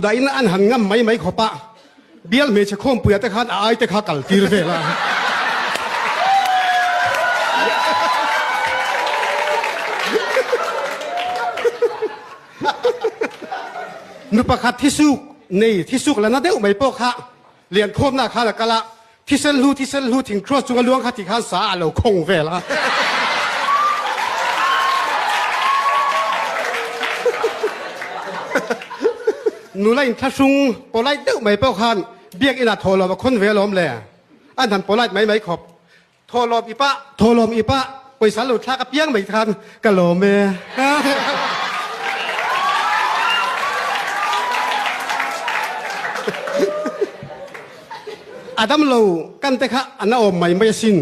Dahin an han ngam mai mai khawp a, bial hmeichhe khawmpuia te khan a ai te kha kal tir vel a. Nu pakhat thisuk nei thisuk la na deuh mai pawh kha lian khawmna khan a kal a, thisen hlu thisen hlu thing cross chunga luang kha ti khan sa a lo khawng vel a. Nula inthlahrung polite deuh mai pawh khan biakinn ah thawhlawm a khawn ve alawm le, an han polite mai mai khawp. Thawhlawm i pah, thawhlawm i pah, pawisa lo thlak apiang mai khan ka lawm e. A dam lo kan te kha an a awm mai mai asin.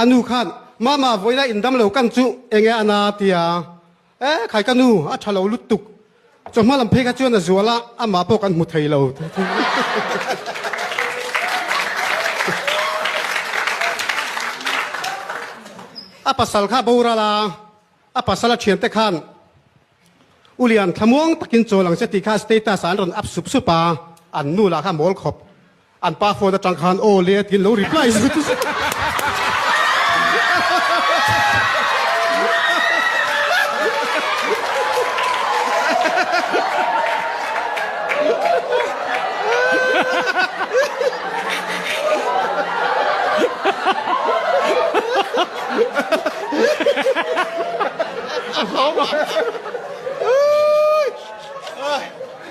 A nu khan, Mama, vawiina in dam lo kan chu enge a na tia. E, khai ka nu, a tha lo lutuk. Chawhma lam phei kha chuan a zual a, amah pawh kan hmu thei lo. A pasal kha boral a, a pasal a thiante khan U Lian thlamuang takin chawl ang che tih kha status ah an rawn up sup sup a, an nu lah kha mawl khawp. An pa phone atang khan aw le tiin lo reply zut zut.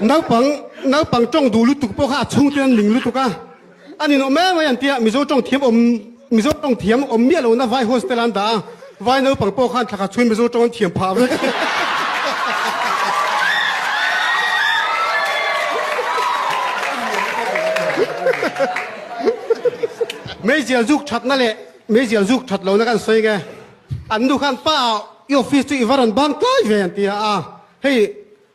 Naupang naupang tawng duh lutuk pawh kha a chhungte an ning lutuk a, a ninawm mai mai an tia Mizo tawng thiam awm Mizo tawng thiam awm miah lohna vai hostel an dah a, vai naupang pawh khan thlakhat chhungin Mizo tawng an thiam phah vek. Meizial zuk thatna leh meizial zuk that lohna kan sawi nge an nu khan pa i office chu i va rawn bang tlai ve an ti a, hei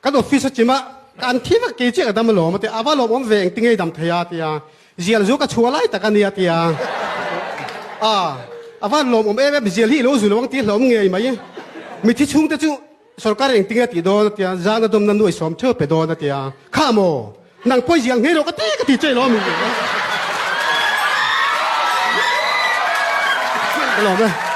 Kan office a chim a, ka an thi vek kei chiah ka dam alawm a ti a, a va lawmawm ve engti ngei dam thei a ti a, zial zu ka chhuah lai tak a nia a ti a, a a va lawmawm em em, zial hi i lo zu lo ang tih hlawm ngei mai, mithi chhungte chu sorkar engti nge a tih dawn a ti a, zan a dawmna nuai sawm theuh pe dawn a ti a, kha maw nang pawi zial ngei rawh ka ti ka ti che lawm i ka lawm e.